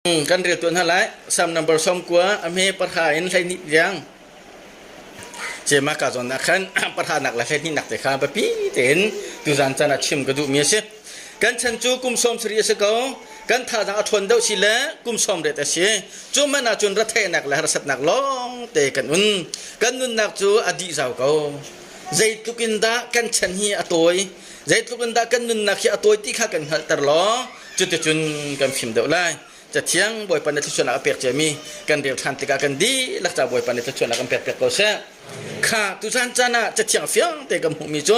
Kan rel tuah hna lai. Sam number 90 a hme pahra in 12 tiang. Cema ka zawn ah khan pahranak le 12nak te kha biapi tein tuzan caan ah chim ka duhmi a si. Kan chan cu kum 70 a si ko. Kan thazaang a ṭhawn deuh si le kum 80 a si. Cu hmanh ah cun retheihnak le harsatnak lawng te kan un. Kan nunnak cu a dih zau ko. Zeitluk in dah kan chan hi a tawi, zeitluk in dah kan nunnak hi a tawi ti kha kan hngalhter law cuticun kan fim deuh lai. Cathiang Bawipa nih thluachuahnak a pek ciami kan rel ṭhan tikah kan dihlak ca Bawipa nih thluachuahnak kan pek piak ko seh. Kha tuzan caan ah cathiang fiang te kan hmuhmi cu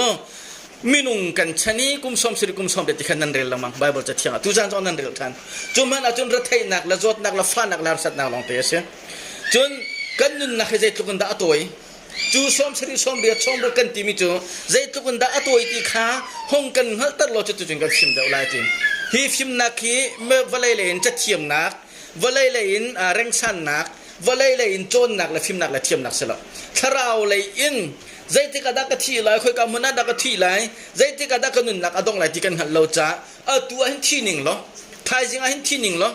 minung kan chan i kum 70 kum 80 ti khan nan rel lengmang Bible cathiang ah tuzan zong nan rel ṭhan. Cu hmanh ahcun retheihnak le zawtnak le fahnak le harsatnak lawng te a si. Cun kan nunnak hi zeitluk in dah a tawi Cu 70 sawmriat sawmruk kan timi cu zeitluk in dah a tawi ti kha hong kan hngalhter law cuticun kan fim deuh lai ti. Hi fimnak hi vawlei lei in cathiamnak, vawlei lei in rengsannak, vawlei lei in cawnnak le fimnak le thiamnak si lo. Thlarau lei in zeitik ah dah ka thi lai, khoika hmun ah dah ka thi lai, zeitik ah dah ka nunnak a dong lai ti kan hngalh lo caah atu ah hin thi ning law, thaizing ah hin thi ning law,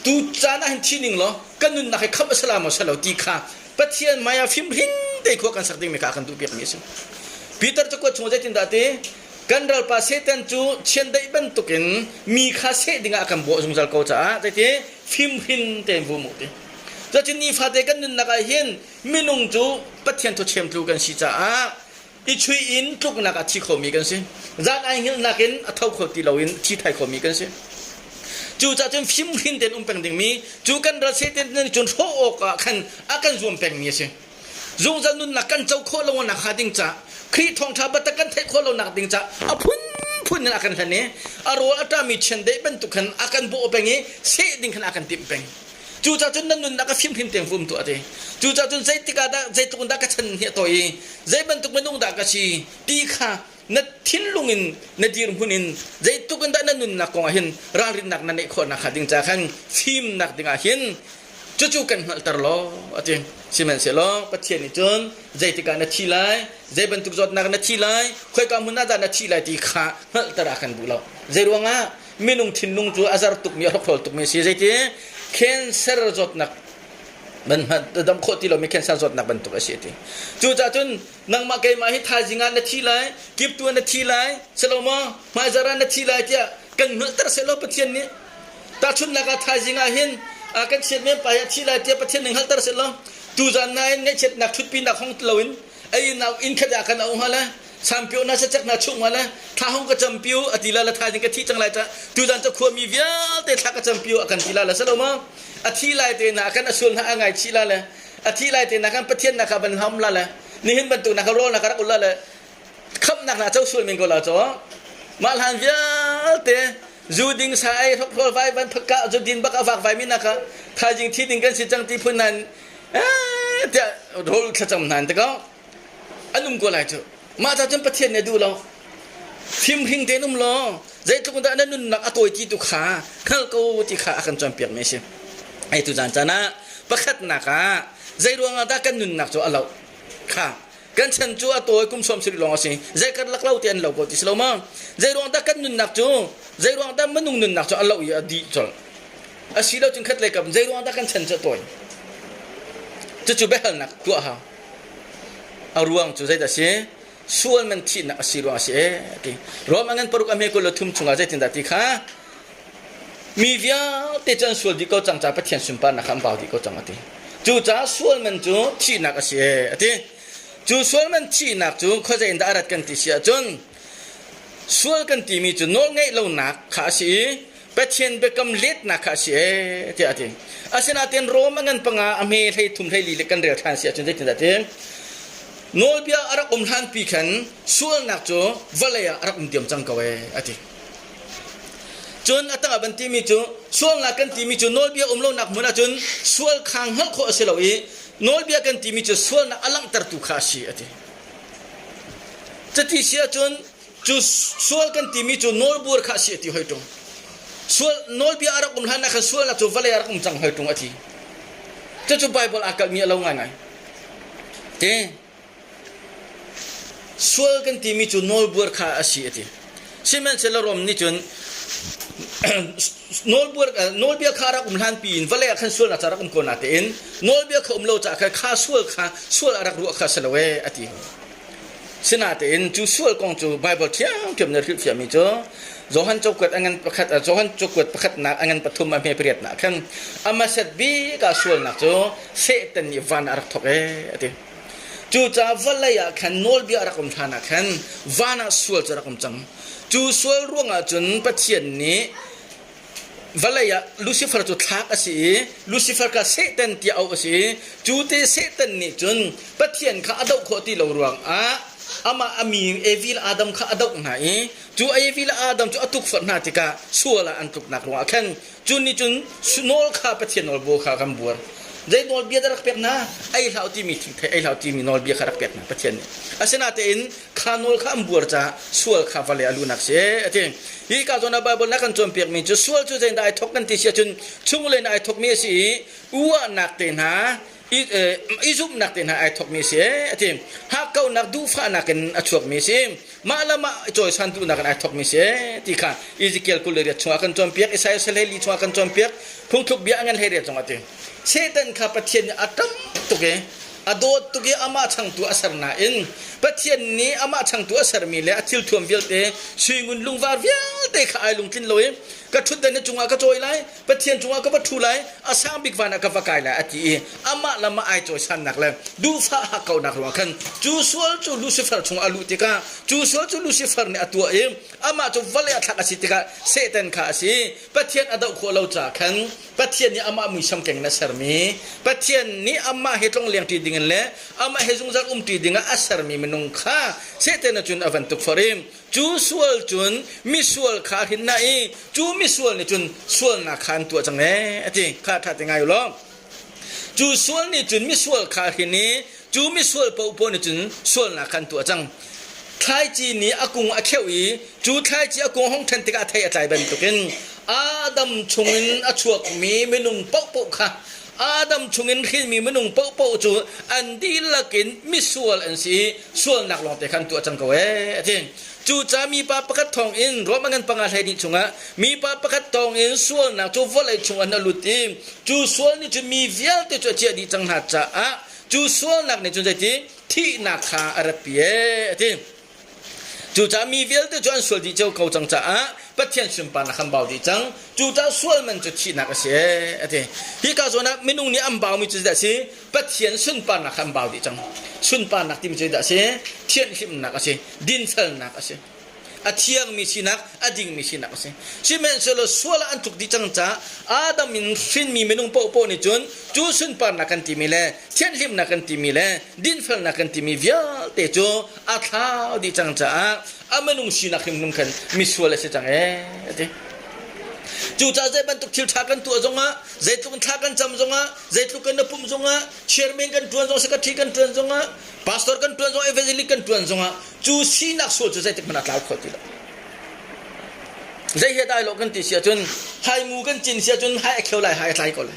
Tu caan ah hin thi ning law kan nunnak hi khamh a si la maw si lo ti kha Pathian hmai ah fimhring te khua kan sak dingmi kha a kan duhpiakmi a si. Peter cakuat chung zeitindah ti kan ralpa Satan cu chiandeih bantukin mi kha seh dingah a kan bawh zungzal ko caah zeiti fimhrin tein vum u ti. Cutin nifate kan nunnak ah hin minung cu Pathian thawchiamtlu kan si caah i chuih in tluknak ah thi khomi kan si. Zan ai hngilhnak in a tho kho ti loin thi thai khomi kan si. Cucaah cun fimhrin tein um peng dingmi cu kan ral Satan nih cun hrawh awkah khan a kan zuam pengmi a si. Zungzal nunnak kan co khawh lo nak hnga ding ca Khrih thawngṭha biatak kan theih khawh lo nak ding ca a phunphun in a kan hlen i a rawl a ṭami chiandeih bantuk khan a kan bawh peng i seh ding khan a kan timh peng. Cucaah cun nan nunnak a fimhrim tein vum tuah ti. Cucaah cun zeitik ah dah zeitluk in dah ka chan hi a tawi i zei bantuk minung dah ka si ti kha na thinlung in na dirhmun in zeitluk in dah na nunnak kong ah hin ralrinnak na neih khawh nakhnga ding ca khan fimnak ding ah hin cucu kan hngalhter law a ti. Sihmanhsehlaw Pathian nih cun zeitik ah na thi lai, zei bantuk zawtnak na thi lai, khoika hmun ah dah na thi lai ti kha hngalhter a kan duh lo. Zei ruangah minung thinlung cu a zar tukmi a hrokhrol tukmi a si zeiti cancer zawtnak ban dam khawh ti lomi cancer zawtnak bantuk a si ti cucaah cun nangmah keimah hi thaizing ah na thi lai kiptu ah na thi lai silo maw hmaizar ah na thi lai tiah kan hngalhter sehlaw Pathian nih tahchunhnak ah thaizing ah hin kan chiat men pa hi a thi lai tiah Pathian nih hngalhter sehlaw tuzan nain ngaihchiatnak ṭhutpinak hong loin ei nau inn khat ah kan au hnga le sampio na sacak na chung la thla hong ka campiu a ti la la thaizing ka thi cang lai ta tuzan ca khuami vialte thla ka campiu a kan ti la la salo ma a thi lai te na kan asul na a ngai chi la le a thi lai te na kan pathian na ka ban ham la le nihin bantuk na ka rol na ka rak ul la le khamnak na cho sul min ko la cho mah hlan vialte zu ding sa ai hrok vai van phaka zu din bak avak vai mi na ka thaizing thi ding kan si cang ti phun nan tiah rawl thlacam hna an ti ko an um ko lai cu mah ca cun Pathian nih a duh lo fimhring tein um law zeitluk dah na nunnak a tawi ti tu kha hngal ko ti kha a kan cawnpiak mi a si ai tu zan caan ah pakhatnak ah zei ruangah dah kan nunnak cu a loh kha kan chan cu a tawi kum 70 lawng a si zei karlak lo ti an lo ko ti si lo ma zei ruang dah kan nunnak cu zei ruang dah minung nunnak cu a loh i a dih colh a si lo cun khat lei kam zei ruang dah kan chan cu a tawi cucu biahalnak tuah hau a ruang cu zeidah si sual man thihnak a si ruang a si ee ti Rom a ngan paruk a hme kul le thum chungah zeitindah ti kha mi vialte cu an sual dih ko cang caah Pathian sunparnak kha an bau dih ko cang a ti cucaah sual man cu thihnak a si ee a ti cu sual man thihnak cu khuazei in dah a rat kan ti si ahcun sual kan timi cu nawl ngeih lonak kha a si i Pathian biakam letnak kha a si ee tiah a ti. Asinain Rom a ngan panga a hme hlei thum hlei li le kan rel ṭhan si ahcun zeitindah ti? Nawlbia a rak um hlanpi khan sualnak cu vawlei ah a rak um diam cang ko ee a ti. Cun a tangah ban timi cu sualnak kan timi cu nawlbia um lonak hmun ahcun sual kha hngalh khawh a si lo i nawlbia kan timi cu sualnak a langhtertu kha a si a ti. Cuti si ahcun Cu sual kan timi cu nawlbuar kha a si a ti hoi ṭung. Sual nawlbia a rak um hlan ah khan sualnak cu vawlei a rak um cang hoi ṭung a ti. Cucu Baibal aa kalhmi a lo ngaingai. Te sual kan timi cu nawlbuar kha a si a ti. Sihmanhsehlaw Rom nih cun. Nawlbia kha rak um hlanpi in vawlei ah khan sualnak ca rak um ko natein nawlbia kha um lo caah khan kha sual kha sual a rak ruah kha si lo ee a ti. Sinatein cu sual kong cu Baibal ṭhiamṭhiam nih a hrilhfiahmi cu Johan cakuat a ngan pakhat Johan cakuat pakhatnak a ngan pathum a hme pariatnak khan a hmasat bik ah sualnak cu Satan nih van ah a rak thawk ee a ti. Cucaah vawlei ah khan nawlbia a rak um hlan ah khan van ah sual cu a rak um cang. Cu sual ruangah cun Pathian nih vawlei ah Lucifer cu thlak a si i Lucifer kha Satan tiah auh a si i cu te Satan nih cun Pathian kha a doh khawh ti lo ruangah amah a mi Evi le Adam kha a doh hna i cu Evi le Adam cu a tukforh hna tikah sual ah an tluknak ruangah khan Cu nih cun nawl kha Pathian nawlbia kha kan buar. Zei nawlbia dah rak pek hna? Ei hlah timi thingthei ei hlah timi nawlbia kha rak pek hna Pathian nih. Asinain kha nawl kha an buar caah sual kha vale a lunak si a ti. Hi ka zawn ah Bible na kan cawnpiakmi cu sual cu zeidah ai thawk kan ti si ahcun chunglei in ai thawkmi a si i uahnak te hna i zumhnak te hna ai thawkmi a si a ti. Hakkauhnak duhfahnak in a chuakmi a si. Mah le mah cawisan duhnak in ai thawkmi si ti kha Ezekiel 28 chungah kan cawnpiak, Isaiah 14 chungah kan cawnpiak, phungthluk bia a ngan 18 zongah ti. Satan kha Pathian nih a ṭam tuk i a dawt tuk i amah changtu a ser nain Pathian nih amah changtu a sermi le a thilthuam vialte sui ngun lungvar vialte kha ai lungtlin lo i ka ṭhutdan na cungah ka cawi lai Pathian cungah ka va ṭhu lai, a sang bik van ah ka va kai lai a ti i amah lam ah ai cawisannak le duhfah hakkauhnak ruangah khan cu sual cu Lucifer chungah a luh tikah cu sual cu Lucifer nih a tuah i amah cu vawlei a thlak a si tikah Satan kha a si. Pathian a doh khawh lo caah khan Pathian nih amah muisam keng in a sermi Pathian nih amah he tlongleng ṭi dingin le amah he zungzal um ṭi dingah a sermi minung kha Satan cun a van tukforh i Cu sual cun misual kha a hrin na i cu misual nih cun sualnak kha an tuah cang ee a ti. Kha ṭha te ngai u law. Cu sual nih cun misual kha a hrin i cu misual paohpaoh nih cun sualnak kha an tuah cang. Thlaici nih a kung a kheuh i cu thlaici a kung a hung ṭhen tikah a thei a tlai bantukin Adam chungin a chuakmi minung paohpaoh kha Adam chungin hrinmi minung paohpaoh cu an dihlak in misual an si i sualnak lawngte khan tuah cang ko ee a ti. Cucaah mipa pakhat thawngin Rom a ngan panga 12 chungah mipa pakhat thawngin sualnak cu vawlei chungah na lut i cu sual nih cun mi vialte cu a ciah dih cang hna caah cu sualnak nih cun zeiti thihnak kha a ratpi ee a ti. Cucaah mi vialte cu an sual dih cio ko cang caah Pathian sunparnak an bau dih cang. Cucaah sual man cu thihnak a si ee a ti. Hika zawn ah minung nih an baumi cu zeidah a si? Pathian sunparnak kha an bau dih cang. Sunparnak timi cu zeidah a si? Thianhlimnak a si. Dinfelnak a si. A thiangmi sinak, a dingmi sinak a si. Sihmanhsehlaw sual ah an tluk dih cang caah Adam in hrinmi minung paohpaoh nih cun cu sunparnak kan timi le thianhlimnak kan timi le dinfelnak kan timi vialte cu a thlau dih cang caah a minung sinak hrimhrim khan misual a si cang ee a ti. Cucaah zei bantuk thil ṭha kan tuah zongah, zeitluk in thla kan cam zongah, zeitluk kan na pumh zongah, chairman kan ṭuan zong, secretary kan ṭuan zongah, pastor kan ṭuan zongah, evangelist kan ṭuan zongah, cu sinak sual cu zeitik hmanh ah tlau kho ti lo. Zei he dai lo kan ti si ahcun, haimu kan cin si ahcun hai a kheu lai, hai a tlai ko lai.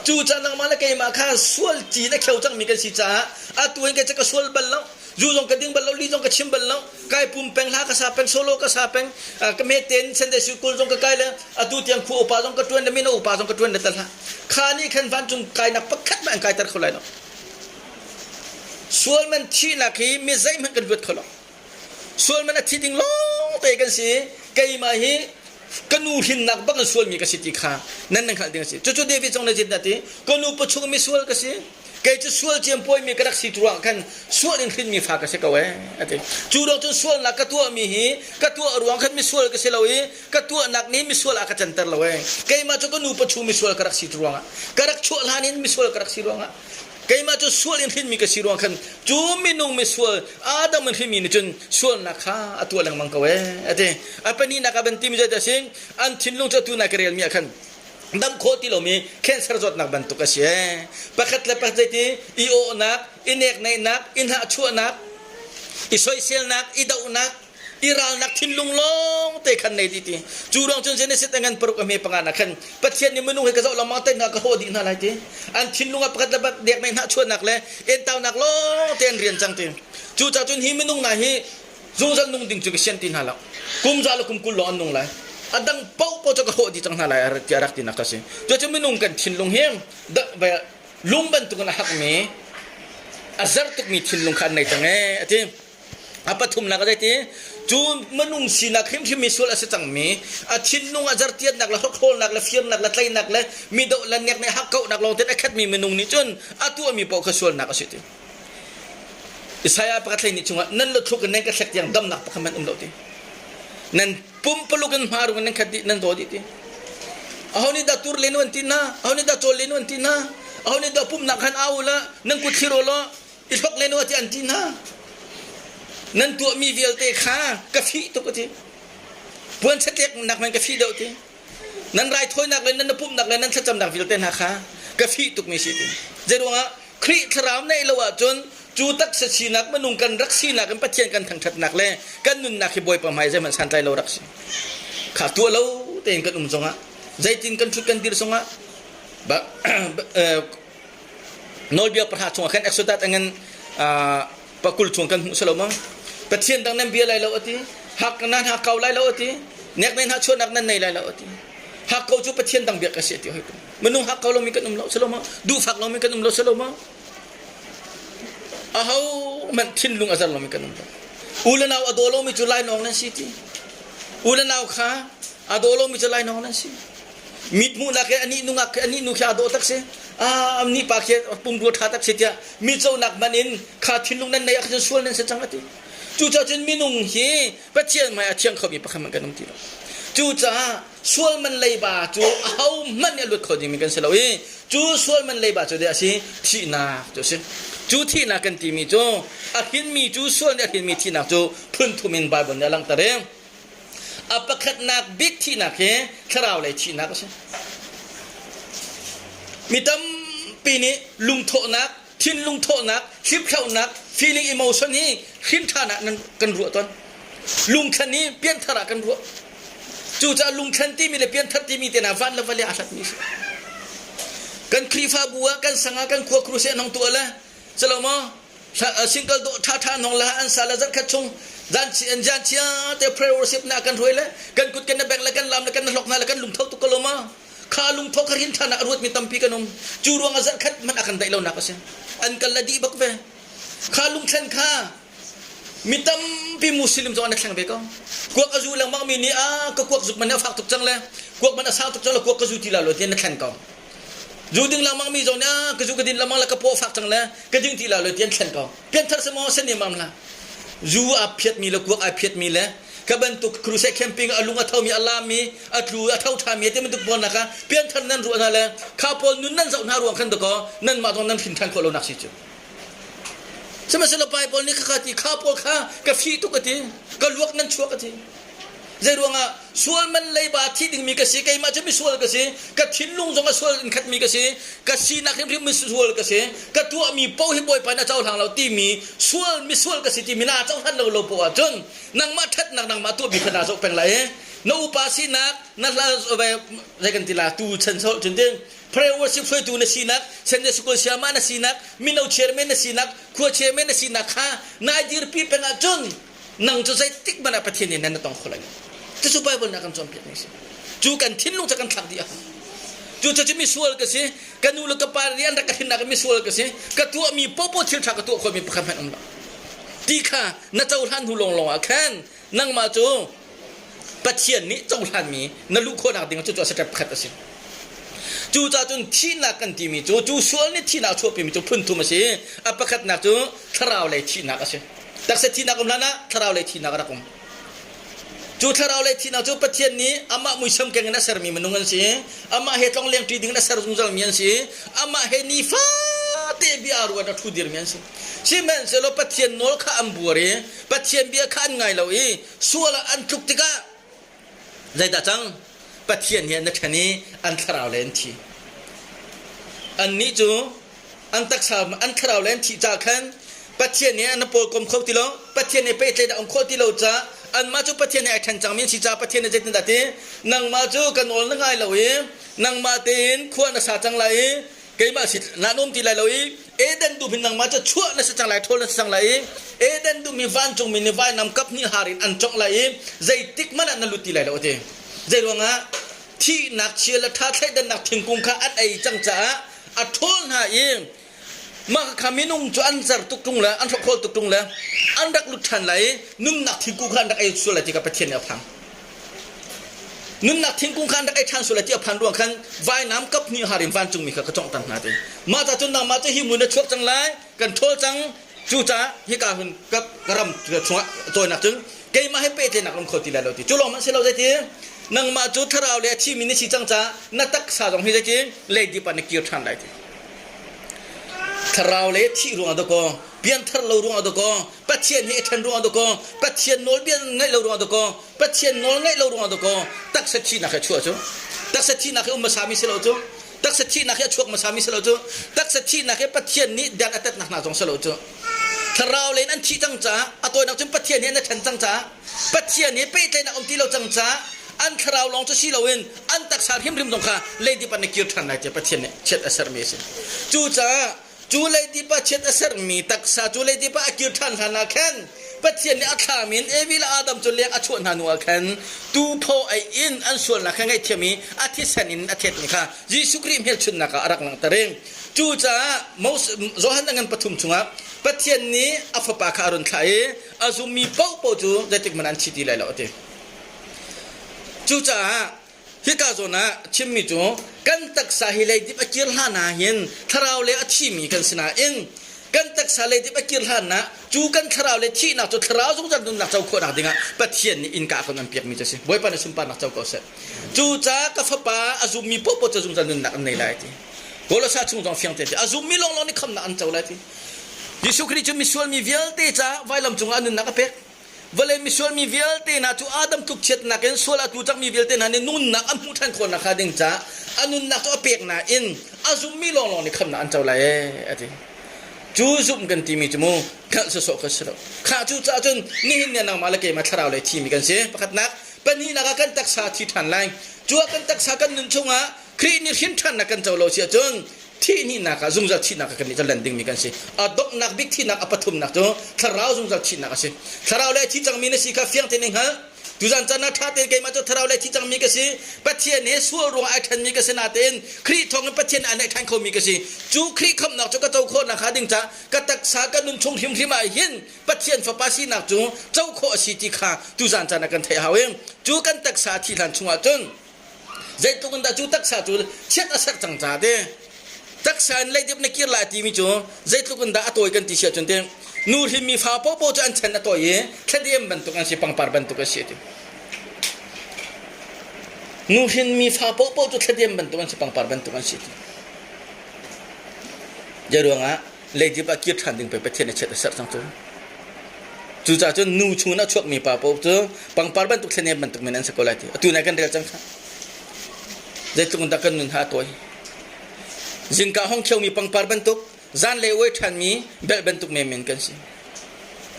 Cucaah nangmah le keimah kha sual cin a kheu cangmi kan si caah atu in kei ka sual bal lo zu zong ka ding bal lo li zong ka chim bal lo kai pum peng hla ka sa peng solo ka sa peng ka me ten Sunday school zong ka kai le atu tiang khu upa zong ka tuan le mino upa zong ka tuan le tal hlah kha nih khan vancung kainak pakhat hmanh an kaiter kho lai lo sual man thihnak hi mi zeihmanh kan luat kho lo Sual man a thi ding lawng te kan si. Keimah hi ka nu hrinnak bak in sualmi ka si ti kha nan nan hngalh ding a si. Cucu David zong nih zeitindah ti? Ka nu pachung mi sual ka si. Kei cu sual ciam pawimi ka rak si ruangah khan sual in hrinmi fa ka si ko ee a ti. Cu ruang cun sualnak ka tuahmi hi ka tuah ruang khan misual ka si lo i ka tuahnak nih misual a ka canter lo ee. Keimah cu ka nu pachu misual ka rak si ruangah ka rak chuah hlan in misual ka rak si ruangah Keimah cu sual in hrinmi ka si ruang khan cu minung misual Adam in hrinmi nih cun sualnak kha a tuah lengmang ko ee a ti. A pahnihnak ah ban timi zeidah a si? An thinlung cu atu nai ka relmi ah khan dam khawh ti lomi cancer zawtnak bantuk a si ee. Pakhat le pakhat zeiti i awhnak, i nekneihnak, i hnahchuahnak, i soiselnak, i dohnak, i ralnak thinlung lawng te khan nei dih ti cu ruang cun Genesis a ngan paruk a hme panga na khan Pathian nih minung hi ka zoh lengmang te hna ka hawh dih hna lai ti an thinlung ah pakhat le pakhat dek nei hnahchuahnak le entaunak lawng te an rian cang ti cu ca cun hi minung hna hi zungzal nung ding cu ka sian ti hna lo kum za le kum 20 lawng an nung lai. A dang paohpaoh cu ka hrawh dih cang hna lai tiah rak tinak a si. Cucu minung kan thinlung hi lung bantukin a hakmi, a zer tukmi thinlung kha an nei cang ee a ti. A pathumnak a zeiti? Cu minung sinak hrimhrim mi sual a si cangmi, a thinlung a zertiannak le hrokhrawlnak le firnak le tleinak le mi doh le nek nih hakkauhnak lawng tein a khatmi minung nih cun a tuahmi paoh kha sualnak a si ti. Isaiah pakhat hlei nih chungah nan luthluk in nan ka thlek tiang damnak pakhat hmanh um lo ti. Nan pumpaluk in hmarung in nan khat dih nan zaw dih ti. Aho nih dah tur len an ti hna? Aho nih dah cawl len an ti hna? Aho nih dah pumhnak khan au la nan kut thlir law i hlok len ti an ti hna. Nan tuahmi vialte kha ka fih tuk a ti. Puan chatlek nak man ka fih deuh ti. Nan raithawinak le nan pumhnak le nan thlacamnak vialte hna kha ka fih tukmi si ti. Zeiruangah Khrih thlarau neih lo ahcun cu taksa sinak minung kan rak sinak in Pathian kan thangṭhatnak le kan nunnak hi Bawipa hmai zeihmanh santlai lo rak si. Kha tuah lo tein kan um zongah zeitin kan ṭhut kan dir zongah nawlbia pahra chungah khan Exodus a ngan pakul chung kan hmuh salo maw? Pathian dang nan bia lai lo ati, hak nan hak kau lai lo ati, nek nan hak chuahnak nan nei lai lo ati. Hak ko cu Pathian dang biak ka si ati hoi ko. Minung hak ko lomi kan um lo salo maw? Duhfak lomi kan um lo salo maw? Aho hmanh thinlung a zar lomi kan um lo. U le nau a daw lomi cu lainawng nan si ti. U le nau kha a daw lomi cu lainawng nan si. Mit hmuhnak he anih nungak he anih nu khi aa dawh tak si. Ah, ni pa khi pumrua ṭha tak si tiah mi conak man in kha thinlung nan nei ah khan sual nan si cang a ti. Cucaah cun minung hi Pathian hmai a thiang khomi pakhat hmanh kan um ti lo. Cucaah sual man leiba cu ahohmanh nih a luat kho dingmi kan si lo i cu sual man leiba cu deh a si thihnak cu a si. Cu thihnak kan timi cu a hrinmi cu sual nih a hrinmi thihnak cu phun thum in Baibal nih a langhter i a pakhatnak bik thihnak hi thlarau lei thihnak a si. Mi tampi nih lungthawhnak, thinlung thawhnak, hliphlauhnak, feeling emotion hi hrin ṭhan ah kan ruah tawn. Lungthlan hi pianthar ah kan ruah. Cucaah lungthlan timi le pianthar timi te hna van le vale aa hlatmi a si. Kan Khrihfabu ah kan sang ah kan khua crusade an hong tuah le calo maw single dawh ṭhaṭha an hong la an sa le zarhkhat chung zan zan chia te prayer worship na kan hruai le kan kut kan na beng le kan lam le kan na hlok hna le kan lungtho tuk ko lo ma kha lungtho kha rin ṭhan ah a ruatmi tampi kan um cu ruang ah zarhkhat hmanh a kan daih lonak a si an kal le dih bak ve kha lungthlen kha Mi tampi Muslim zong an i thleng ve ko. Kuak a zu lengmang mi nih a ka kuak zuk man a fak tuk cang le kuak man a sang tuk cang le kuak ka zu ti la lo tiah na thlen ko. Zu ding lengmang mi zong nih a ka zu ka din lengmang le ka paw fak cang le ka ding ti la lo tiah an thlen ko. Pianthar si maw sen mam la. Zu a phiat mi le kuak ai phiat mi le ka bantuk crusade camping a lung a tho mi a lam mi a tlu a tho tha mi te bantuk pawl nak ah pianthar nan ruah hna le kha pawl nun nan zoh hna ruang khan dakaw nan mah zong nan hrin than khawh lo nak si cu. Sihmanhsehlaw Baibal nih khakha ti kha pawl kha ka fih tuk a ti, ka luak nan chuak a ti. Zei ruangah sual man leiba thi dingmi ka si, keimah cu misual ka si, ka thinlung zong a sual in khatmi ka si, ka sinak hrimhrim misual ka si, ka tuahmi paoh hi Bawipa nih a cohlang lo timi sual misual ka si timi naa cohlan lo lo poah ahcun nangmah ṭhatnak nangmah tuahmi kha naa zoh peng lai i na upa sinak na zei kan ti la tu chan cun ding Prayer worship hruaitu na sinak, Sunday School sayama na sinak, mino chairman na sinak, khua chairman na sinak kha nai dirpi peng ahcun nang cu zeitik hmanh ah Pathian nih nan na tong kho lai lo. Cucu Bible nih a kan cawnpiak mi a si. Cu kan thinlung cu kan thlak dih a hau. Cu cu misual ka si, ka nu le ka pa nih an rak ka hrinnak misual ka si, ka tuahmi popo thil ṭha ka tuah khawhmi pakhat hmanh um lo. Ti kha na cohlan hnu lawnglawng ah khan nangmah cu Pathian nih cohlanmi na luh khawhnak ding cu cu a step pakhat a si. Cucaah cun thihnak kan timi cu cu sual nih thihnak a chuahpimi cu phun thum a si. A pakhatnak cu thlarau lei thihnak a si. Taksa thihnak um hlan ah thlarau lei thihnak a rak um. Cu thlarau lei thihnak cu Pathian nih amah muisam keng in a sermi minung an si. Amah he tlongleng ṭi ding in a ser zungzalmi an si. Amah he nifate bia ruat a ṭhu dirmi an si. Sihmanhsehlaw Pathian nawl kha an buar i Pathian bia kha an ngai lo i sual ah an tluk tikah zeidah cang? Pathian he an i ṭhen i an thlarau le an thi. Annih cu an taksa an thlarau le an thih caah khan Pathian he an pawlkom kho ti lo, Pathian he pehtlaih um khawh ti lo caah anmah cu Pathian he ai ṭhen cangmi an si caah Pathian nih zeitindah ti nangmah cu ka nawl na ngai lo i nangmah tein khua na sa cang lai i keimah si na um ti lai lo i Eden dum hin nangmah cu chuah na si cang lai ṭhawl na si cang lai i Eden dum hi vancungmi nih vainam kap hnih har in an congh lai i zeitik hmanh ah na lut ti lai lo a ti. Zei ruangah thihnak chia le ṭha thleidannak thingkung kha an ei cang caah a ṭhawl hna i mah kha minung cu an zer tuk ṭung le an hrokhrol tuk ṭung le an rak lut ṭhan lai i nunnak thingkung kha an rak ei sual lai ti kha Pathian nih a phang. Nunnak thingkung kha an rak ei ṭhan sual lai ti a phan ruang khan vainam kap hnih har in vancungmi kha ka conghter hna ti. Mah ca cun nangmah cu hi hmun na chuak cang lai, kan ṭhawl cang, cucaah hika hun ka ram chungah cawinak cun keimah he pehtlaihnak um kho ti lai lo ti. Cu lawng hmanh si lo zeiti nangmah cu thlarau le a thimi na si cang caah na taksa zong hi zeiti leidip ah na kir ṭhan lai ti. Thlarau le thih ruangah dakaw, pianthar lo ruangah dakaw, Pathian he i ṭhen ruangah dakaw, Pathian nawlbia ngaih lo ruangah dakaw, Pathian nawl ngaih lo ruangah dakaw, taksa thihnak he chuah cu. Taksa thihnak he um hmasami si lo cu. Taksa thihnak he a chuak hmasami si lo cu. Taksa thihnak he Pathian nih dan a tatnak hna zong si lo cu. Thlarau lei in an thih cang caah a tawinak cun Pathian he an i ṭhen cang caah Pathian he pehtlaihnak um ti lo cang caah an thlarau lawng cu si loin an taksa hrimhrim zong kha leidip ah na kir ṭhan lai tiah Pathian nih chiat a sermi a si. Cucaah cu leidip ah chiat a sermi taksa cu leidip ah a kir ṭhan hlan ah khan Pathian nih a thlam in Evi le Adam cu leng a chuah hna hnu ah khan tuphaw ei in an sualnak kha ngaihthiam i a thisen in a thetmi kha Jesuh Khrih hmelchunhnak ah a rak langhter i cucaah Moses Johan a ngan pathum chungah Pathian nih a fapa kha a run thlah i a zummi paohpaoh cu zeitik hmanh an thi ti lai lo a ti. Cucaah hika zawn ah chimmi cu kan taksa hi leidip a kir hlan ah hin thlarau le a thimi kan si nain kan taksa leidip a kir hlan ah cu kan thlarau le thihnak cu thlarau zungzal nunnak co khawhnak dingah Pathian nih innka a kan on piakmi cu a si. Bawipa nih sunparnak co ko seh. Cucaah ka fapa a zummi paohpaoh cu zungzal nunnak an nei lai ti. Kolosa chung zong fiang te a zummi lawnglawng nih khamnak an co lai ti. Jesuh Khrih cu misual mi vialte caah vailam cungah a nunnak a pek. Vawlei misual mi vialte hna cu Adam tlukchiatnak in sual a tu cangmi vialte hna nih nunnak an hmuh ṭhan khawh nakhnga ding caah a nunnak cu a pek nain a zummi lawnglawng nih khamnak an co lai ee a ti. Cu zumh kan timi cu mu hngalh sawsawh kha si lo. Kha cu caah cun nihin ni nangmah le keimah thlarau lei thimi kan si. Pakhatnak, pahnihnak ah kan taksa thi ṭhan lai. Cu ah kan taksa kan nun chungah Khrih nih hrin ṭhannak kan co lo si ahcun thihnak ah zungzal thihnak ah kan nih cu len dingmi kan si. A donghnak bik thihnak a pathumnak cu thlarau zungzal thihnak a si. Thlarau le thi cangmi na si kha fiang tein i hngalh. Tuzan caan ah ṭha tein keimah cu thlarau le thi cangmi ka si. Pathian he sual ruangah ai ṭhenmi ka si natein Khrih thawngin Pathian aa naih ṭhan khomi ka si. Cu Khrih khamhnak cu ka co khawh nakhnga ding caah ka taksa ka nun chung hrimhrim ah hin Pathian fapa sinak cu co khawh a si ti kha tuzan caan ah kan theih hau i cu kan taksa thi hlan chungah cun Zeitluk in dah cu taksa cu chiat a serh cang ca te taksa in leidip na kir lai timi cu zeitluk in dah a tawi kan ti si ahcun te nu hrinmi fa popo cu an chan a tawi i thladem bantuk an si pangpar bantuk an si ti nu hrinmi fa popo cu thladem bantuk an si pangpar bantuk an si ti Zeiruangah leidip ah kir ṭhan ding pei Pathian a chiat a serh cang cu. Cucaah cun nu chung in a chuakmi pa paoh cu pangpar bantuk thlenem bantuk men an si ko lai ti. Atu nai kan rel cang kha. Zeitluk in dah kan nun ha a tawi. Zingka hong khiomi pangpar bantuk, zanlei uai ṭhanmi belh bantuk menmen kan si.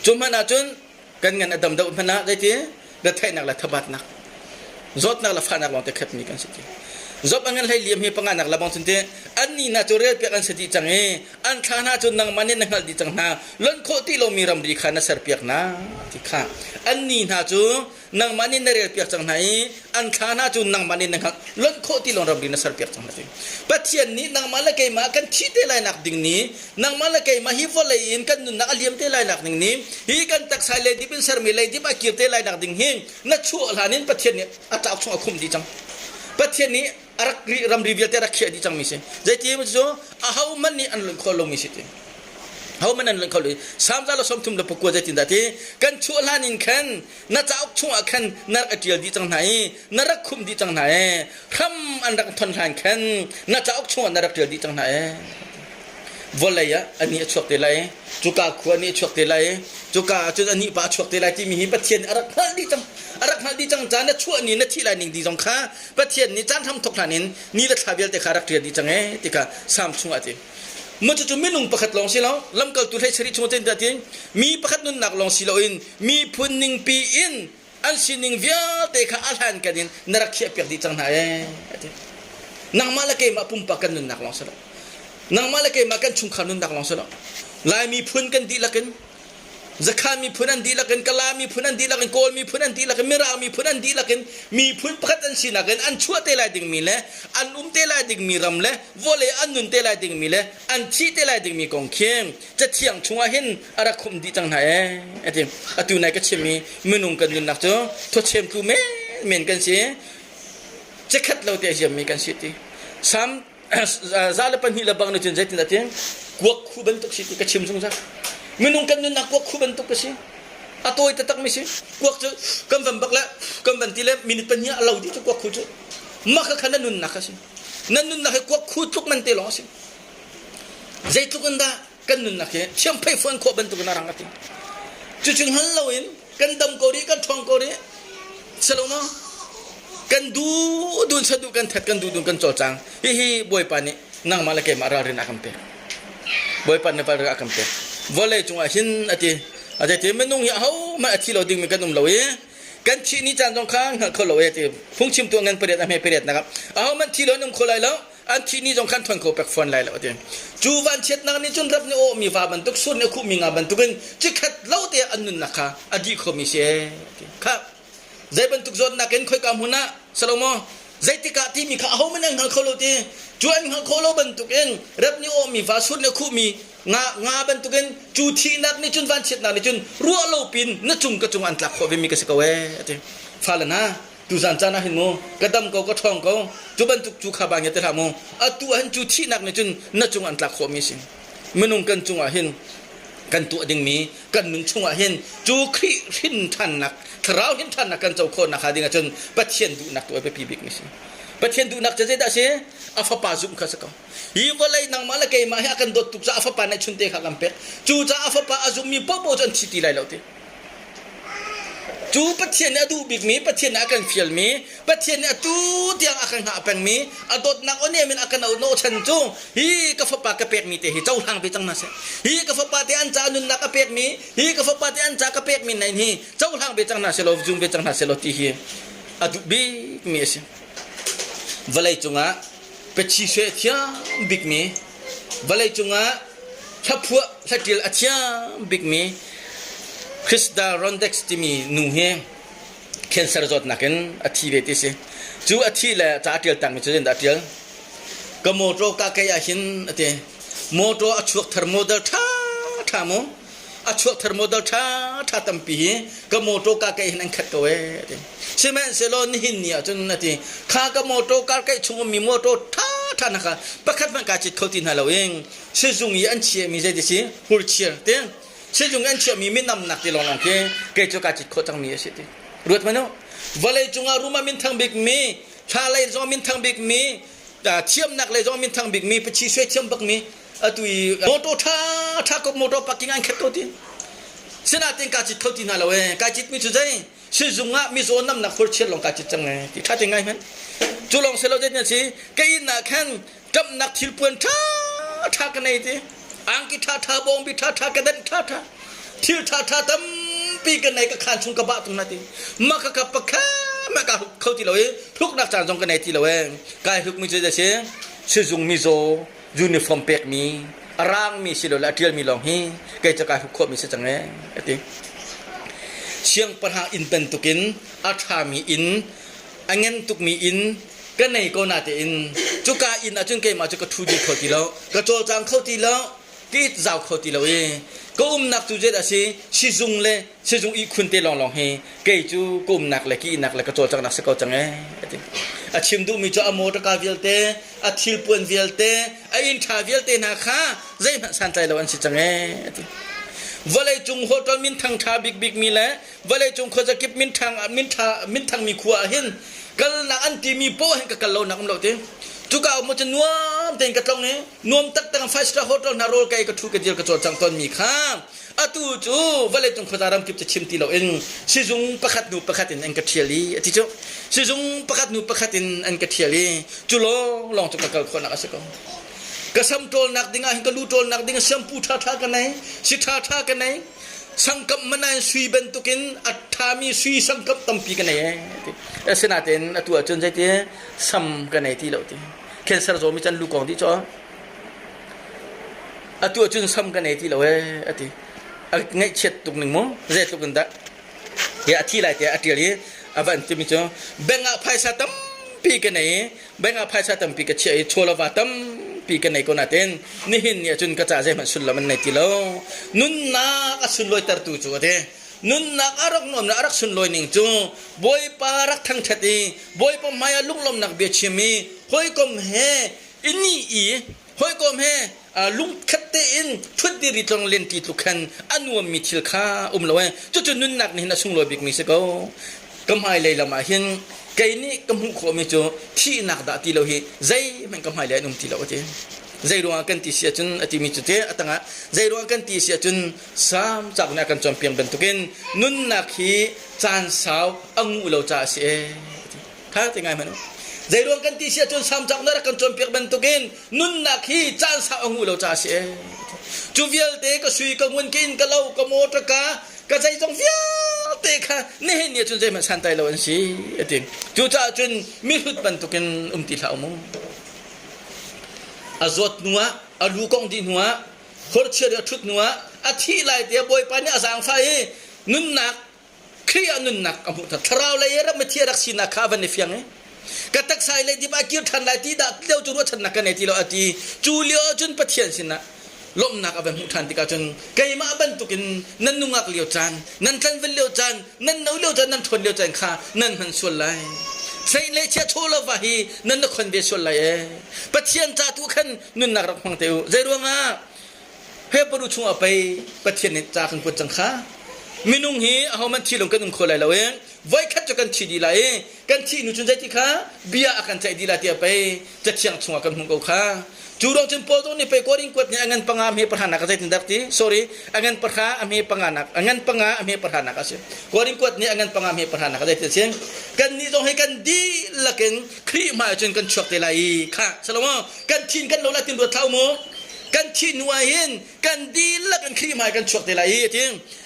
Cu hmanh ahcun kan ngan a dam deuh hmanh ah zeiti retheihnak le thabatnak zawtnak le fahnak lawng te khatmi kan si ti Job a ngan hlei liam hi panganak labang cun te an ni hna cu rel piak an si dih cang i an thla hna cu nangmah nih na hngalh dih cang hna lonh khawh ti lomi ramri kha na serpiak hna ti kha an ni hna cu nangmah nih na relpiak cang hna i an thla hna cu nangmah nih na hngalh lonh khawh ti lawng ramri na serpiak cang hna ti Pathian nih nangmah le keimah kan thi te lai nak ding ni nangmah le keimah hi vawlei in kan nunnak a liam te lai nak ding ni hi kan taksa leidip in sermi leidip a kir te lai nak ding hi na chuah hlan in Pathian nih a tlak chung a khumh dih cang Pathian nih a rak ramri vialte a rak khiah dih cangmi si zeiti cu ahohmanh nih an lonh khawh lomi si ti ahohmanh an lonh kho lo Salm za le 39 zeitindah ti kan chuah hlan in khan na cauk chungah khan na rak i ṭial dih cang hna i na rak khumh dih cang hna i hram an rak thon hlan khan na cauk chungah na rak ṭial dih cang hna i vawlei ah ani a chuak te lai cuka khua ni a chuak te lai cuka ah cun ani pa a chuak te lai timi hi Pathian nih a rak hngalh dih cang a rak hngalh dih cang caan na chuah ni na thih lai ning di zong kha Pathian nih caan hram thok hlan in ni le thla vialte kha rak ṭial dih cang ee ti kha Salm chungah a ti Maw cucu minung pakhat lawng si lo lamkaltu hlei sarih chung tin tin mi pakhat nunnak lawng si loin miphun ningpi in an sining vialte kha a hlan kan in na rak khiahpiak dih cang hna ee ati nangmah le keimah pumpak kan nunnak lawng si lo nangmah le keimah kan chungkhar nunnak lawng si lo Lai miphun kan dihlak in. Zakhan miphun an dihlak in, Kala miphun an dihlak in, Kawl miphun an dihlak in, Mirang miphun an dihlak in miphun pakhat an sinak in an chuah te lai dingmi le an um te lai dingmi ram le vawlei an nun te lai dingmi le an thih te lai dingmi kong khi cathiang chungah hin a rak khumh dih cang hna ee ati. Atu nai ka chimmi minung kan nunnak cu thawchem tlu menmen kan si. Cikhat lo te a ziammi kan si ti. Sam za le pahnih le bang nih cun zeitin a ti kuak khu bantuk si ti ka chim zungzal minung kan nunnak kuak khu bantuk ka si a tawi taktak mi si kuak cu kan van bak le kan van ti le minute pahnih a lo dih cu kuak khu cu mah kha kha na nunnak a si na nunnak hi kuak khu tluk man te lawng a si zeitluk in dah kan nunnak hi thiamphei fuan khawh bantuk in a rang a ti cucu hngal loin kan dam ko rih kan ṭhawng ko rih silo maw kan duh dun saduh kan that kan duh dun kan cawlcang hihi bawipa nih nangmah le keimah ralrin a kan pek bawipa nih ralrin a kan pek vawlei cungah hin a ti a ti minung hi ahohmanh a thi lo dingmi kan um lo i kan thih ni caan zong kha hngalh kho lo e ti phungchimtu ngan pariat a hme pariat nak ahohmanh thi lo an um kho lai lo an thih ni zong khan thon kho pek fawn lai lo ti cu vanchiatnak nih cun rap nih awh mi va bantuk sur nih khuh mi nga bantukin cikhat lo te an nunnak kha a dih kho mi si kha zei bantuk zawtnak in khoika hmun ah salomo zeitik ah timi kha aho man an hngal kho lo ti cu an hngal kho lo bantukin rap nih awh mi va sur nih khuh mi nga nga bantukin cu thihnak nih cun vanchiatnak nih cun ruah lo pin na cung ka cung an tlak khawh ve mi ka si ko ee ati fale hna tuzan caan ah hin mu ka dam ko ka ṭhawng ko cu bantuk cu kha bang te hlah mu atu ah hin cu thihnak nih cun na cung an tlak khawhmi si minung kan cungah hin kan tuah dingmi kan nun chungah hin cu Khrih hrin ṭhannak thlarau hin ṭhannak kan co khawhnak hnga ding ahcun Pathian duhnak tu a biapi bikmi si Pathian duhnak cu zeidah a si a fapa zumh kha si ko hi vawlei nangmah le keimah hi a kan dawt tuk caah a fapa neih chunte kha kan pek cu caah a fapa a zummi paohpaoh cu an thi ti lai lo ti Cu Pathian nih a duh bikmi, Pathian nih a kan fialmi, Pathian nih atu tiang a kan hngah pengmi, a dawtnak aw nem in a kan auh hnawhchan cu hi ka fapa ka pekmi te hi cohlang ve cang hna seh. Hi ka fapa te an ca nunnak a pekmi, hi ka fapa te an ca ka pekmi nain hi cohlang ve cang hna seh law, zum ve cang hna seh law ti hi a duh bikmi a si. Vawlei cungah pechi sue a thiam bikmi, vawlei cungah Hlaphuah hlaṭial a thiam bikmi Krista Rondex timi nu hi cancer zawtnak in a thi ve ti si. Cu a thih le ca a ṭial takmi cu zeitindah a ṭial? Ka motor ka kei ah hin a ti. Motor a chuak thar model ṭha ṭha mu. A chuak thar model ṭha ṭha tampi hi ka motor ka kei hin an khat ko ee a ti. Sihmanhsehlaw nihin ni ah cun a ti. Kha ka motor kar keih chung ummi motor ṭha ṭha hna kha pakhat hmanh kaa cit kho ti hna lo i sizung i an chiahmi zeiti si hurchir ti sizung i an chiahmi minamnak ti lawnglawng khi kei cu kaa cit khawh cangmi a si ti ruat hmanh u vawlei cungah rum ah minthang bikmi thla lei zong minthang bikmi thiamnak lei zong minthang bikmi pachi suai thiam bakmi atu i motor ṭha ṭha ko motor parking an khat ko ti sinain kaa cit kho ti hna lo ee kaa citmi cu zei sizung ah mizaw namnak hurchir lawng kaa cit cang ee ti ṭha te ngai hmanh cu lawng si lo zeitin si ka inn ah khan ṭamhnak thilpuan ṭha ṭha ka nei ti angki ṭha ṭha bawngbi ṭha ṭha ka danh ṭha ṭha thil ṭha ṭha tampi ka nei ka khaan chung ka bah tung na ti mah ka ka pakhat mah ka kho ti lo i hluknak caan zong ka nei ti lo ee kai hlukmi cu si sizung mizaw uniform pekmi a rangmi si lo le a ṭialmi lawng hi kei cu kai hruk khawhmi si cang ee a ti siangpahrang inn bantukin a ṭhami inn a ngen tukmi inn ka nei ko natein cuka inn ahcun keimah cu ka ṭhu dih kho ti lo ka cawlcang kho ti lo ka it zau kho ti lo i ka umnak cu zeidah a si sizung le sizung ihkhun te lawnglawng hi kei cu ka umnak le ka ihnak le ka cawlcanghnak si ko cang ee a ti a chim duhmi cu a motorka vialte a thilpuan vialte a inn ṭha vialte hna kha zeihmanh santlai lo an si cang ee a ti vawlei cung hotel minthang ṭha bikbik mi le vawlei cung khuazakip minthang minṭha minthangmi khua ah hin kalnak an timi poah hin ka kal lo nak um lo ti cuka um cu nuam tein ka tlong i nuam taktak five star hotel hna rawl ka ei ka ṭhu ka dir ka cawlcang tawnmi kha atu cu vawleicung khuaza ramkip cu chim ti loin sizung pakhat hnu pakhat in an ka ṭhial i a ti cu sizung pakhat hnu pakhat in an ka ṭhial i cu lawnglawng cu ka kal khawhnak a si ko ka sam ṭawlnak ding ah hin ka lu ṭawlnak ding ah shampoo ṭhaṭha ka nei si ṭhaṭha ka nei sangkam manain sui bantukin a ṭhami sui sangkam tampi ka nei ee ti asinain atu ahcun zeiti sam ka nei ti lo ti cancer zawmi can lu kong dih cu atu ahcun sam ka nei ti lo ee a ti. A ngaihchiat tuk ning mu zeitluk in dah hi a thi lai tiah a ṭial i a van timi cu bank ah phaisa tampi ka nei i bank ah phaisa tampi ka chiah i chawlava tampi ka nei ko nain nihin ni ahcun ka ca zeihmanh sullam an nei ti lo. Nunnak a sunlawitertu cu a ti. Nunnak a rak nuam le a rak sunlawi ning cu Bawipa rak thangṭhat i Bawipa hmaiah lunglawmhnak bia chim i hawikom he i ni i hawikom he lungkhat tein ṭhutdir i tlong len ti tluk khan a nuammi thil kha um lo ee. Cucu nunnak nih hin a sunglawi bikmi si ko. Ka hmailei lam ah hin kei nih ka hmuh khawhmi cu thihnak dah ti lo hi zeihmanh ka hmailei an um ti lo a ti. Zei ruangah kan ti si ahcun a timi cu te a tangah zei ruangah kan ti si ahcun Salm cauk nih a kan cawnpiak bantukin nunnak hi caan sau a nguh lo caah a si ee. Tha te ngai hmanh u. Zeiruang kan ti si ahcun Salm cauk nih a rak kan cawnpiak bantukin nunnak hi caan sau a nguh lo caah a si ee. Cu vialte ka sui ka ngun ka inn ka lo ka motor ka ka zeizong vialte kha nihin ni ahcun zeihmanh santai lo an si a ti. Cucaah cun mihrut bantukin um ti hlah u mu. A zawt hnuah a lu kong dih hnuah horchia a ṭhut hnuah a thih lai tiah Bawipa nih a zaangfah i nunnak Khrih ah nunnak a hmuh thlarau lei i ram thi a rak sinak kha a van i fiang i ka taksa i leidip ah kir ṭhan lai ti dah lio cu ruahchannak ka nei ti lo a ti. Cu lio ahcun Pathian sinah lawmhnak a van hmuh ṭhan tikah cun keimah bantukin nan nungak lio caan, nan tlanval lio caan, nan no lio caan, nan ṭhawn lio caan kha nan hman sual lai. Sein le chia chaw lo va hi nan na khon ve sual lai ee. Pathian ca tu khan nunnak rak hmang te u. Zeiruangah Hebrew chungah pei Pathian nih ca kan kuat cang kha. Minung hi ahohmanh thi lung kan um kho lai lo i voikhat cu kan thi dih lai i kan thih hnu cun zeiti kha bia a kan ceih dih lai tiah pei cathiang chungah kan hmuh ko kha. Cu ruang cun Paul zong nih pei Korin kuat nih a ngan panga hme pahra nak zeitin dak ti sorry a ngan pahra a hme panga nak a ngan panga a hme pahra nak a si. Korin kuat nih a ngan panga hme pahra nak zeitin si kan nih zong hi kan dihlak in Khrih hmai cun kan chuak te lai i kha Salomo kan thin kan lo lai tin ruat thlau mu kan thih hnu ah hin kan dihlak in Khrih hmai kan chuak te lai i ti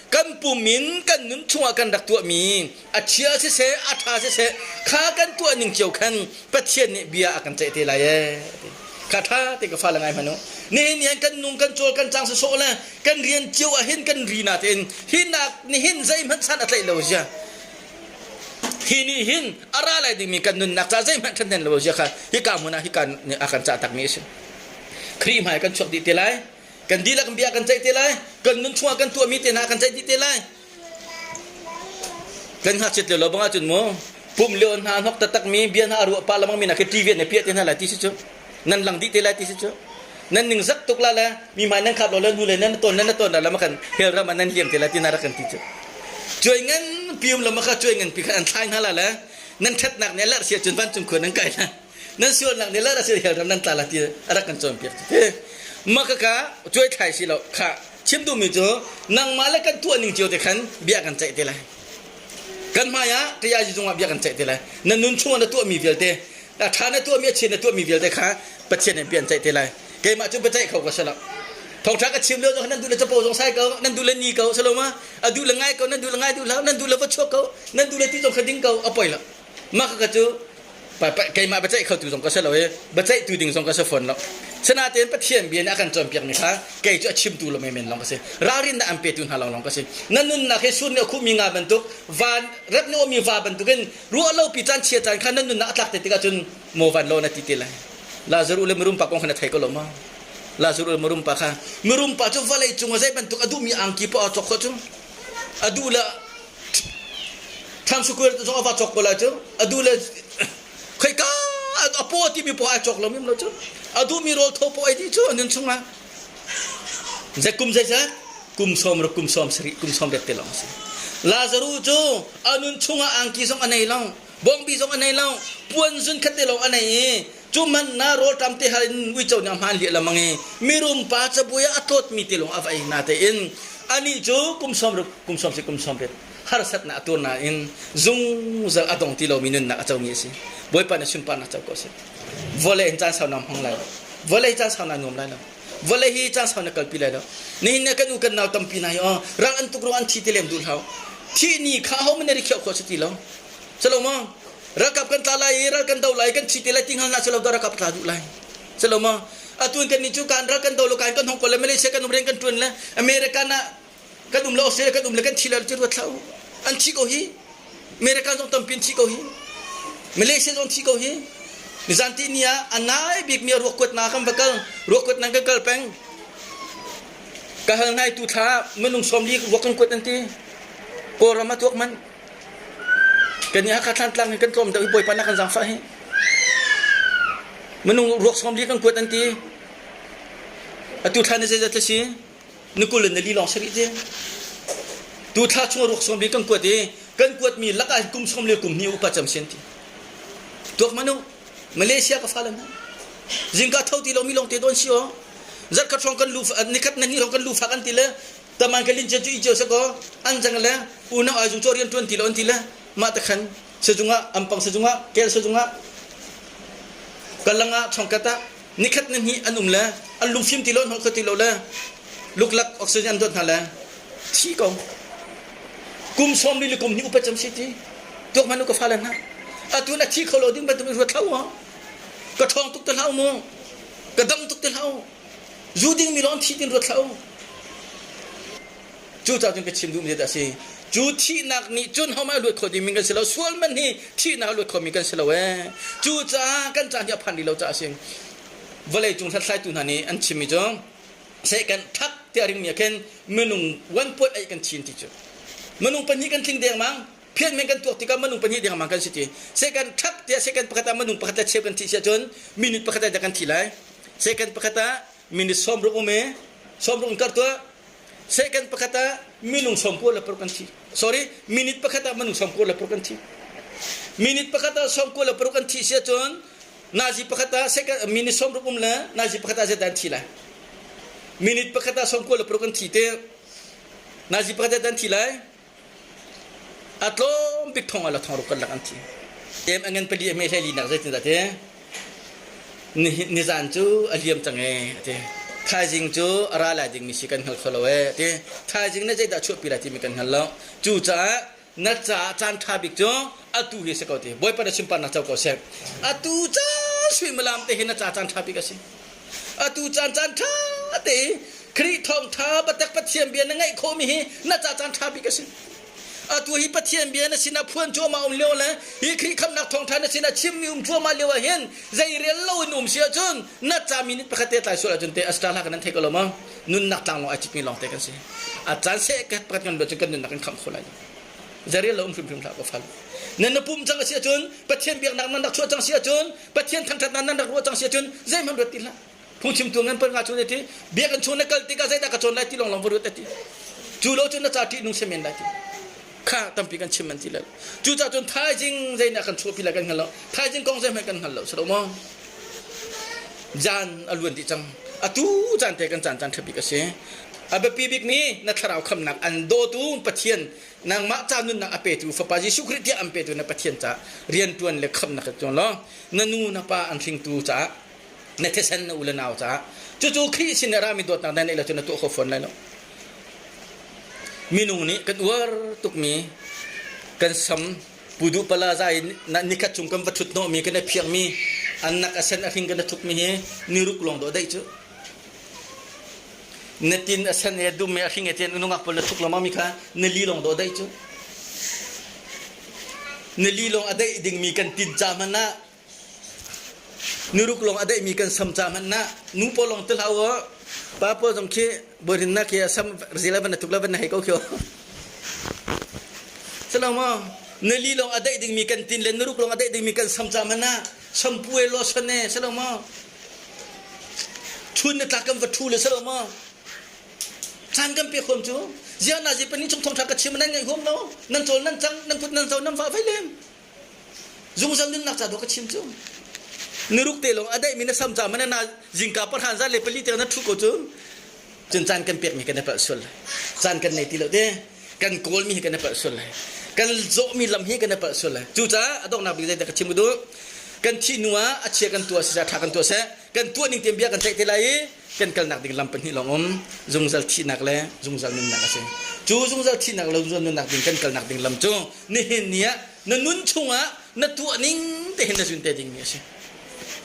kan pum in kan nun chungah kan rak tuahmi a chia siseh a ṭha siseh kha kan tuah ning cio khan Pathian nih bia a kan ceih te lai ee kha ṭha te ka fa le ngai hmanh u nihin ni kan nung kan cawl kan cang sawsawh le kan rian cio ah hin kan ri na tein hi nak nihin zeihmanh san a tlaih lo zia hi nih hin a ra lai dingmi kan nunnak ca zeihmanh ṭhahnem lo zia kha hika hmun ah hika nih a kan cah takmi a si. Khrih hmai kan chuak dih te lai. Kan dihlak bia kan ceih te lai. Kan nun chungah kan tuahmi te hna kan ceih dih te lai. Kan ngakchiat lio lo bang ahcun mu pum lio hna hnok taktakmi bia hna a ruah pah lamang mi hna khi TV ne piah te hna lai ti si cu. Nan lang dih te lai ti si cu. Nan ning zak tuk la le mi hmai nan khap lo le hnu le nan ton nan ton la makan hell ram ah nan liam te lai ti na rak kan ti cu. Cuai ngan pi um lo ma kha cuai ngan pi kha an thlai hna la le nan ṭhatnak nih a lerh si ahcun vancung khua nan kai la. Nan sualnak nih lerh a si hell ram nan tla la ti a rak kan cawnpiak cu ti. Mah kaka cuai thlai si lo kha chim duhmi cu nangmah le kan tuah ning cio te khan bia kan ceih te lai. Kan hmai ah tayazi zungah bia kan ceih te lai. Na nun chungah na tuahmi vialte a ṭha na tuahmi a chia na tuahmi vialte kha Pathian nih bia an ceih te lai. Keimah cu biaceih kho ka si lo. Thawngṭha ka chim lio zong nan duh le capo zong sai ko, nan duh le ni ko, salo ma? A duh le ngai ko, nan duh le ngai duh hlah, nan duh le va chuak ko, nan duh le ti zong kha ding ko, a poi lo. Mah ka cu keimah biaceih khotu zong ka si lo i biaceihtu ding zong ka si fawn lo. Sinain Pathian bia nih a kan cawnpiakmi kha kei cu a chimtu lo menmen lawng ka si. Ralrinnak an petu hna lawng lawng ka si. Na nunnak hi sur nih a khuhmi nga bantuk, van rep nih awmi va bantukin ruah lopi caan chia caan kha nan nunnak a tlak te tikah cun maw van lo na ti te lai. Lazaruh le mirum pa kong kha na thei ko lo maw? Lazaruh le mirum pa kha mirum pa cu vawlei cung ah zei bantuk a duhmi angki poah a cawk khawh cu. A duh le Times Square zong a va cawk ko lai cu. A duh le khoika a paw timi poah ai cawk lo mim lo cu. A duhmi rawl thaw poah ei dih cu a nun chungah. Zei kum zeizat? Kum sawm rak kum sawm sarih kum sawm riat te lawng a si. Lazaruh cu a nun chungah angki zong a nei lo, bawngbi zong a nei lo, puan zun khat te lawng a nei i cu man na rawlṭam te hal in uico nih a hmaan liah lamang i mirum pa cabuai ah a tlawtmi te lawng a va ei na tein anih cu kum sawm ruk kum sawm si kum sawm riat harsatnak a tur nain zungzal a dong ti lomi nunnak a comi a si. Bawipa nih sunparnak co ko seh. Vawlei in caan sau na hmang lai lo. Vawlei caan sau na nuam lai lo. Vawlei hi caan sau na kalpi lai lo. Nihin ne kan u kan nau tampi hna hi aw ral an tuk ruang an thi ti lem duh hlah. Thih ni kha ho man ri khiah khawh si ti lo. Salo ma ralkap kan tla lai i ral kan do lai kan thi te lai ti hngal na salo da ralkap tla duh lai. Salo ma atun kan ni cu kan ral kan do lo kan kan hong ko le Malaysia kan um rian kan tuan le America na. Kan um le Australia kan um le kan thi le cu ruat hlah u. An thi ko hi. America zong tampi an thi ko hi. Malaysia zong thi ko hi. Nizan ti ni ah a nai bikmi ruak kuatnak kan va kal. Ruak kuatnak kan kal peng. Ka hal ngai tu thla minung 40 ruak kan kuat an ti. Kawlram ah tuak man. Kan i Hakha Thlantlang hi kan tlawm deuh hi Bawipa na kan zaangfah hi. Minung ruak 40 kan kuat an ti. Atu thla ni zeizat si? Ni 20 in ni li lawng si rih ti. Tu thla chung ruak 40 kan kuat i kan kuatmi lakah hin kum sawm le kum hnih upa cem si an ti. Tuak manu Malaysia ka fale hna. Zingka tho ti lomi lawng te don si aw. Zarkhat hrawng kan lu nikhat na hnih hrawng kan lu fak an ti le taman ka lin cu i cio sakaw an jang le unau ai zung chaw rian tuan ti lo an ti le mah te khan sezung ah ampang sezung ah kel sezung ah kalang ah chongkat ah nikhat na hnih an um le an lungfim ti lo an holh kho ti lo le luklak oxygen an dot hna le thi ko kum sawm li le kum hnih upat cam si ti tuak man ka fale hna atu na thi kho lo ding bantuk in ruat hlah u ka ṭhawng tuk te hlah u mu ka dam tuk te hlah u zu ding mi lawng thi tin ruat hlah u cu ca cun ka chim duhmi dah si cu thihnak nih cun ho mah luat kho ding mi kan si lo sual man hi thihnak luat kho mi kan si lo ee cu caah kan caan hi a phan rih lo caah si vawlei cung hlathlaitu hna nih an chimmi cu seh kan thak tiah ringmi ah khin minung 1.8 kan chin ti cu minung pahnih kan tling dengmang phian men kan tuak tikah minung pahnih dengmang kan si ti second thak tiah second pakhat ah minung pakhat le cheu kan thih si ahcun minute pakhat ah kan thi lai second pakhat ah minute 60 um e 60 in kar tuah second pakhat ah minung 96 kan thi sorry minute pakhat ah minung 96 kan thi minute pakhat ah 96 kan thi si ahcun nazi pakhat ah second minute 60 um le nazi pakhat ah zeidah an thi lai minute pakhat ah 96 kan thi te nazi pakhat ah an thi lai A tlawm bik thong ah la thong ruk kan lak an thi. Em a ngan pali a me hlei li nak zeitindah ti? Nizan cu a liam cang e ati. Thaizing cu a ra lai dingmi si kan hngal kho lo e ati. Thaizing na zeidah chuahpi lai timi kan hngal lo. Cucaah na caah caan ṭha bik cu atu hi si ko ti. Bawipa na sunparnak co ko seh. Atu caan suimilam te hi na ca caan ṭha bik a si. Atu caan caan ṭha te i Khrih thawngṭha biatak Pathian bia na ngaih khawhmi hi na ca caan ṭha bik a si. Atu hi Pathian bia na sinah phuan cuahmah um lio le hi Khrih khamhnak thawngṭha na sinah chimmi um cuahmah lio ah hin zeirel lo in um si ahcun na ca minute pakhat te tlai sual ahcun te astra hla kan nan thei ko lo maw? Nunnak tlanglawng ai citmi lawng te kan si. A caan seh pakhat kan ruat cun kan nunnak kan khamh kho lai lo. Zeirel lo um hrimhrim hlah ko fal. Nan na pum cang a si ahcun Pathian biaknak nan rak chuah cang si ahcun Pathian thangṭhatnak nan rak ruah cang si ahcun zeihmanh ruat ti hlah. Phungchimtu ngan pal nga chung ti biakinn chung na kal tikah zeidah ka cawn lai ti lawng lawng va ruat ti. Cu lo cun na ca ṭih nung si men lai ti. Kha tampi kan chim an ti le. Cucaah cun thaizing zeidah kan chuahpi lai kan hngal lo. Thaizing kong zeihmanh kan hngal lo si lo maw? Zan a luan dih cang. Atu caan te kan caan caan ṭha bik a si. A biapi bikmi na thlarau khamnak an dawtu Pathian nangmah ca nunnak a petu Fapa Jesuh Khrih tiah an petu na Pathian ca rianṭuan le khamnak ka tuan law na nu na pa an hringtu caah na thisen na u le nau caah cucu Khrih sin a rami dawtnak na neih lo cu na tuah kho fawn lai lo minung nih kan uar tukmi kan sam pudu pala zai nikhat chung kan va ṭhut hnawhmi kan i phiakmi an nak a sen a hring kan i thukmi hi niruk lawng dawh daih cu na tin a sen he dum he a hring he tian nungak pawl na thuk lengmang mi kha na li lawng dawh daih cu na li lawng a daih dingmi kan tin ca hmanh ah niruk lawng a daihmi kan sam ca hmanh ah nu pawl lawng te hlah u pa pawl zong khi borin na khi sam zila van na tuk la van na hei ko khi Selo maw na li lawng a daih dingmi kan tin le niruk lawng a daih dingmi kan sam ca hmanh ah sampu e lotion e selo maw Chun na tlak kan va ṭhu le si lo maw? Caan kan pek huam cu. Ziah na zi pahnih chung thawngṭha ka chim nan ngaih huam lo. Nan cawl nan cang, nan kut nan zo, nan vah vai lem. Zungzal nunnak ca dawh ka chim cu. Niruk te lawng a daihmi na sam ca mana na zingka parhan zan le pali te na ṭhu ko cu. Cun caan kan pekmi kan i palh sual lai. Caan kan nei ti lo te. Kan kawlmi hi kan i palh sual lai. Kan zawhmi lam hi kan i palh sual lai. Cucaah a donghnak bik zeidah ka chim ka duh. Kan thih hnu ah a chia kan tuah siseh, a ṭha kan tuah seh, kan tuah ning tein bia kan ceih te lai i kan kalnak ding lam pahnih lawng um zungzal thihnak le zungzal nunnak a si cu zungzal thihnak le zungzal nunnak ding kan kalnak ding lam cu nihin ni ah na nun chungah na tuah ning te hin na zun te ding mi a si.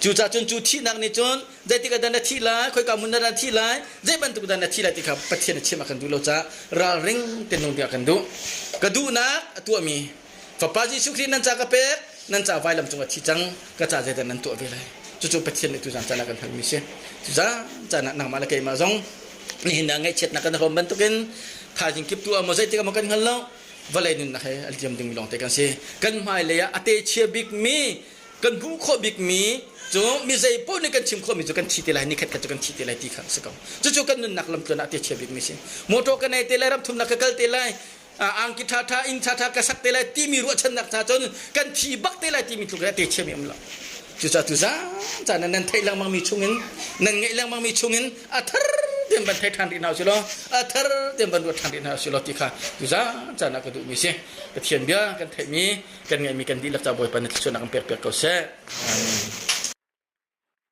Cucaah cun cu thihnak nih cun zeitik ah dah na thih lai, khoika hmun dah na thih lai, zei bantuk dah na thih lai ti kha Pathian a chim a kan duh lo caah ralring te nung ding a kan duh. Ka duhnak a tuahmi Fapa Jesuh Khrih nan ca ka pek, nan ca vailam cung a thi cang, ka ca zeidah nan tuah ve lai. Cucu Pathian nih tuzan caan ah kan halmi si. Tuzan caan ah nangmah le keimah zong nihin ah ngaihchiatnak kan hrawm bantukin thaizing kip tu ah maw zeitik ah maw kan hngal lo vawlei nunnak he a liam dingmi lawngte kan si. Kan hmailei ah a te chia bikmi kan hmuh khawh bikmi cu mi zei paoh nih kan chim khawhmi cu kan thi te lai ni khat khat cu kan thi te lai ti kha a si ko. Cucu kan nunnak lamtluan ah a te chia bikmi si. Motor ka nei te lai ram thumnak ka kal te lai angki ṭhaṭha inn ṭhaṭha ka sak te lai timi ruahchannak ca cun kan thi bak te lai timi tluk he te chiami um lo. Cucaah tu zaan caan nan theih lengmangmi chungin nan ngeih lengmangmi chungin a thar tein van thei ṭhan rih hna usih law a thar tein van ruat ṭhan rih hna usih law ti kha tu zaan caan ah ka duhmi si. Pathian bia kan theihmi kan ngeihmi kan dihlak ca Bawipa nih thluachuahnak kan pek piak ko seh. Amen.